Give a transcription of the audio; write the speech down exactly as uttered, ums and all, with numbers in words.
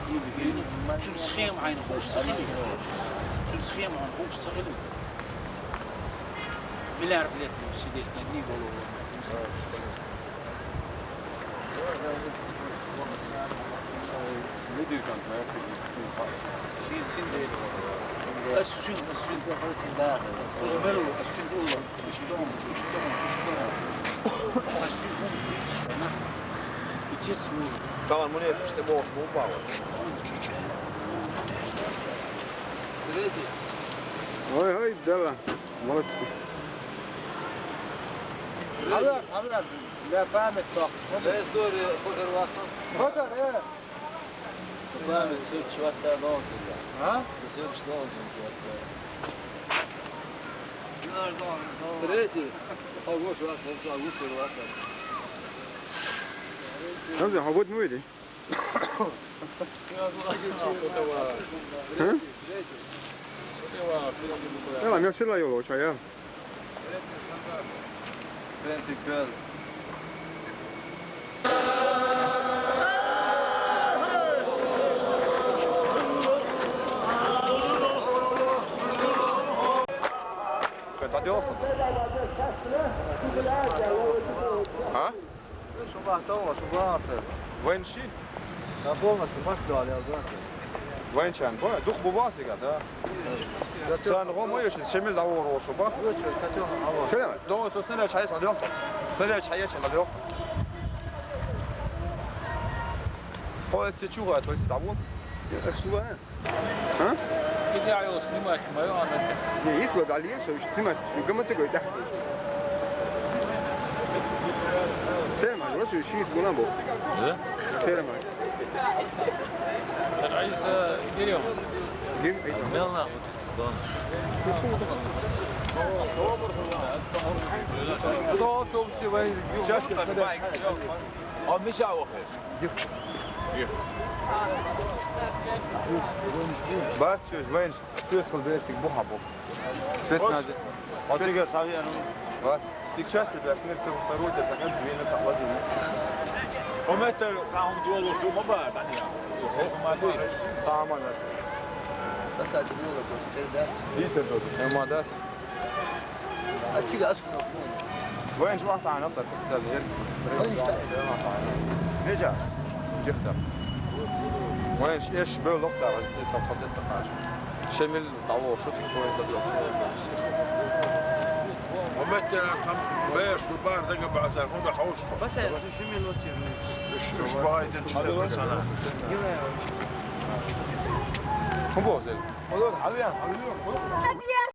клубе, клубе. Цуьнан схема хьайна хууш ца хилла. Цуьнан схема хьайна хууш ца хилла. Миллиард лет сидеть на дни голову. Шен син дера. Ас цуьн, ас цуьн. Узберу, ас цуьн улу. Иштон, иштон, иштон. Ас цуьн улу. Ицец улу. Тамам, муне иштте бохуш бу бала. Ой, ой, давай. Молодцы. Хьавер, хьавер, для памяти. Весь дури, худер вахту. Худер, э. Память, всё, чего-то должен, да. А? Всё, что должен, чего-то. Третий. Хавуш вахту, хавуш вахту. Хавуш вахту. Ха? Яла, мел сила йолу, чая. А? Шу бахьан, шу бахьан. Вайн ши? Та полностью махкали, я знаю. Вайн чан, бо, дух бу васига, да? Сан гом ой, ши шемил давор шу ба. Селам. До со снаряд чай сан лёгта. Снаряд чай чай лёгта. По эсе чуга, то есть давор. Я снова. А? Где я его снимать? Моё она. Не, если дали, если уж снимать, гамма цикл, да. Селам, вот ши из гуна бо. Да? Селам. Раиса, берём. Мелна. Он Миша охир. Бац, сёз, вайн, сёз кыл берсик бу хабу. Спецназ. Отигер сави ану. Бац. Тик части бертигер со второй де такан две на таквазин. Ометер каун дуолу шу ма ба, бания. Ох, ма ду. Таман. Така ти дуолу передать. Дитер дод. Эмадас. А ти гаш. Вайн чу вахтана сар. Вайн ишта. Нежа. Жехта. Вайн эш бел локтар, тапхатет такаш. Шемил Таво, шу цик поезд дадла. Ометтер там беш, ну, бар, дага базар, худа хаус. Баса, шу шимил очи. Уш, уш бай ден чита сана. Хубозел. Олар, хавиан, хавиан.